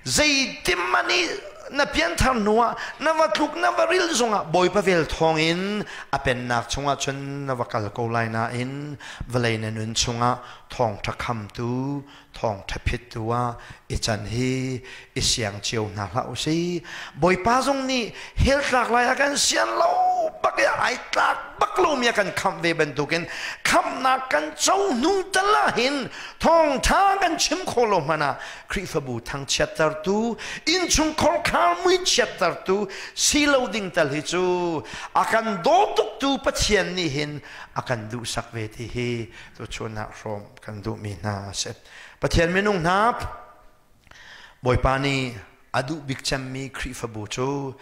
Zeitim nih na pianthar hnuah na va tluk na va ril zongah Bawipa vel thawngin a pennak chungah cun na va kal ko lai nain vawlei na nun chungah thawngṭha khamtu thawngṭha phittu ah i can hi i siang cio hna hlah u si. Bawipa zong nih hell tlak lai a kan sian lo bak i ai tlak bak lomi a kan khamh ve bantukin khamhnak kan co hnu tal ah hin thawngṭha kan chim khawh lo hmanh ah Khrihfabu thangchiattertu, innchungkhar khar muichiattertu si lo ding tal hi cu a kan daw tuktu Pathian nih hin a kan duhsak ve ti hi tuchun ah hrawm kan duhmi hna a si. Pathian minung hna, Bawipa nih a duh bik cemmi Khrihfabu cu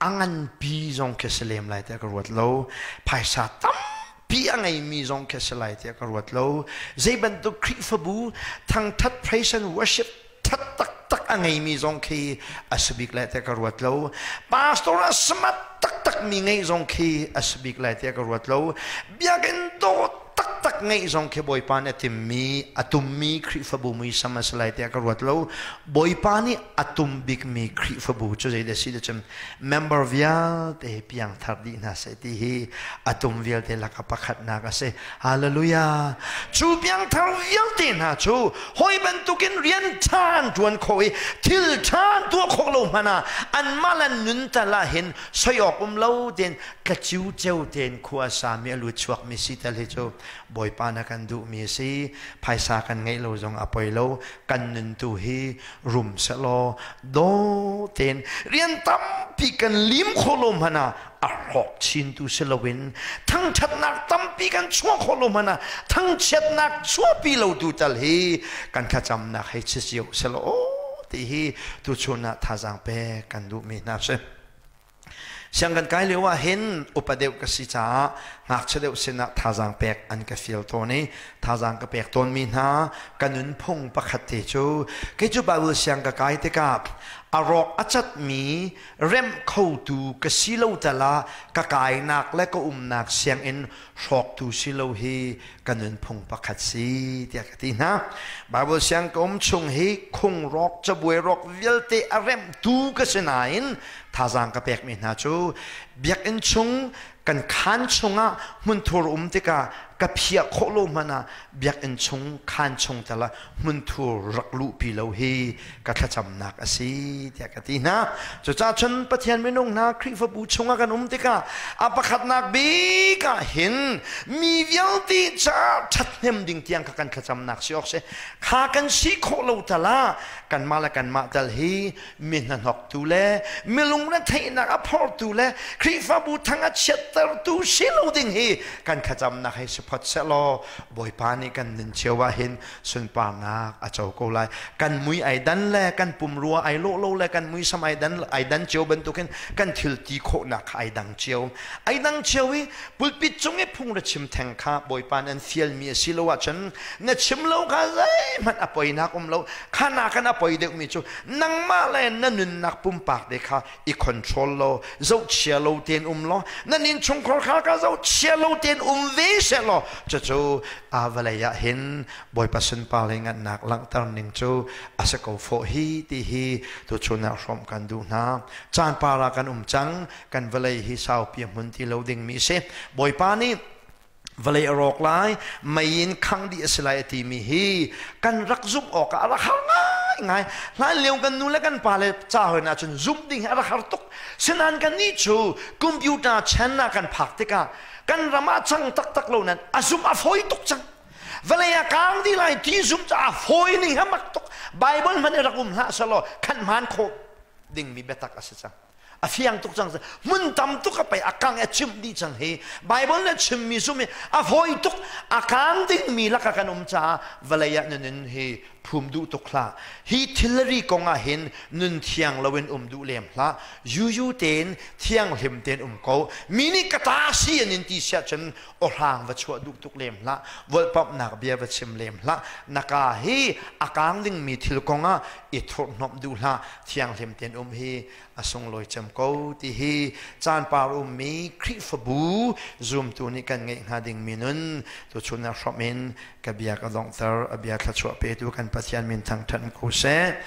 a nganpi zong khi si lem lai tiah ka ruat lo. Phaisa tampi a ngeimi zong khi si lai tiah ka ruat lo. Zei bantuk Khrihfabu thangthat praise and worship that taktak a ngeimi zong khi a si bik lai tiah ka ruat lo. Pastor a smart taktak mi ngei zong khi a si bik lai tiah ka ruat lo. Biakinn dawt taktak taktak ngeih zong khi Bawipa nih a timmi a tummi Khrihfabu muisam a si lai tiah ka ruat lo. Bawipa nih a tum bikmi Khrihfabu cu zeidah si cun member vialte piangthar dih hna seh ti hi a tum vialte laka pakhatnak a si. Hallelujah. Cu piangthar vialte hna cu hawi bantukin rian ṭha an ṭuan khawh i thil ṭha an tuah khawh lo hmanh ah anmah le nun tal ah hin soi awk um lo tein tlaciu ceu tein khua a sami a lut chuakmi si tal hi cu Bawipa na kan duhmi a si. Phaisa kan ngeih lo zong a poi lo. Kan nun tu hi rum sehlaw daw tein rian tampi kan lim khawh lo hmanh ah a hrawk chintu si loin thangṭhatnak tampi kan chuah khawh lo hmanh ah thangchiatnak chuahpi lo tu tal hi kan thlacamnak hei si cio sehlaw aw ti hi tuchun ah thazaang pek kan duhmi hna si. Siang kan kai lio ah hin upa deuh ka si caah ngakchia deuh sinah thazaang pek an ka fial tawn i thazaang ka pek tawnmi hna ka nunphung pakhat te cu kei cu Bible siang ka kai tikah a rawk a catmi remh khotu ka si lo tal ah ka kainak le ka umnak sianginn hrawktu si lo hi ka nunphung pakhat si tiah ka ti hna. Bible siang ka um chung hi khung rawk cabuai rawk vialte a remhtu ka si nain thazaang ka pekmi hna cu biakinn chung kan khaan chungah hmunthur um tikah ka phiah khawh lo hmanh ah biakinn chung khaan chung tal ah hmunthur rak luhpi lo hi ka thlacamnak a si tiah ka ti hna. Cucaah cun Pathian minung hna Khrihfabu chungah kan um tikah a pakhatnak bik ah hin mi vialte caah ṭhathnem ding tiang kha kan thlacamnak si awk si. Kha kan si khawh lo tal ah kanmah le kanmah tal hi mi hnahnoktu le mi lungretheihnak a phortu le Khrihfabu thang a chiattertu si lo ding hi kan thlacamnak hei si phot sehlaw Bawipa nih kan nun cio ah hin sunparnak a co ko lai. Kan mui ai dan le kan pumrua ai lawh lo le kan muisam ai dan ai dan cio bantukin kan thil ti khawhnak kha ai dang cio. Ai dang cio i pulpit cung i phung ra chim theng kha Bawipa nih an fialmi a si lo ahcun na chim lo kha zeihmanh a poinak um lo. Kha nakin a poi deuhmi cu nangmah le na nunnak pumpak te kha i control lo, zohchia lo tein um law, nan innchungkhar kha ka zohchia lo tein um ve seh law cucu a vawlei ah hin Bawipa sunpar le ngannak langhter ning cu a si ko fawh hi ti hi tuchun ah hrawmh kan duh hna. Caan par ah kan um cang, kan vawlei hi saupi a hmun ti lo dingmi a si. Bawipa nih vawlei a rawk lai, mei in khangh dih a si lai a timi hi kan rak zumh awk ah a rak har ngaingai. Hlan lio kan nu le kan pa le ca hoi na cun zumh ding hi a rak har tuk. Sinain kannih cu computer chan ah kan phak tikah kan ram ah cang taktak lo nan a zumh a fawi tuk cang. Vawlei a kaang dih lai ti zumh cu a fawi ning ha mak tuk. Bible hmanh i rak um hlah selaw khan hmaan khawh dingmi biatak a si cang. A fiang tuk cang. Hmun tam tuk a pei a kang a chimh dih cang hi. Bible na chimmi zumh hi a fawi tuk. A kaang dingmi laka kan um caah vawlei ah na nun hi phum duh tuk hlah. Hi thilri kong ah hin nun thiang loin um duh lem hlah. Yuyu tein thianghlim tein um ko. Mi nih ka ta si an in ti siah cun awhrang va chuah duh tuk lem hlah. Volhpamhnak bia va chim lem hlah. Na ka hi a kaang dingmi thil kong ah i thurhhnawmh duh hlah. Thianghlim tein um hi a sunglawi cem ko ti hi caan par ummi Khrihfabu zumtu nih kan ngeih hnga dingmi nun tuchun ah hrawmh in ka bia ka donghter. A bia thluachuah petu kan Pathian min thangṭhat ko seh.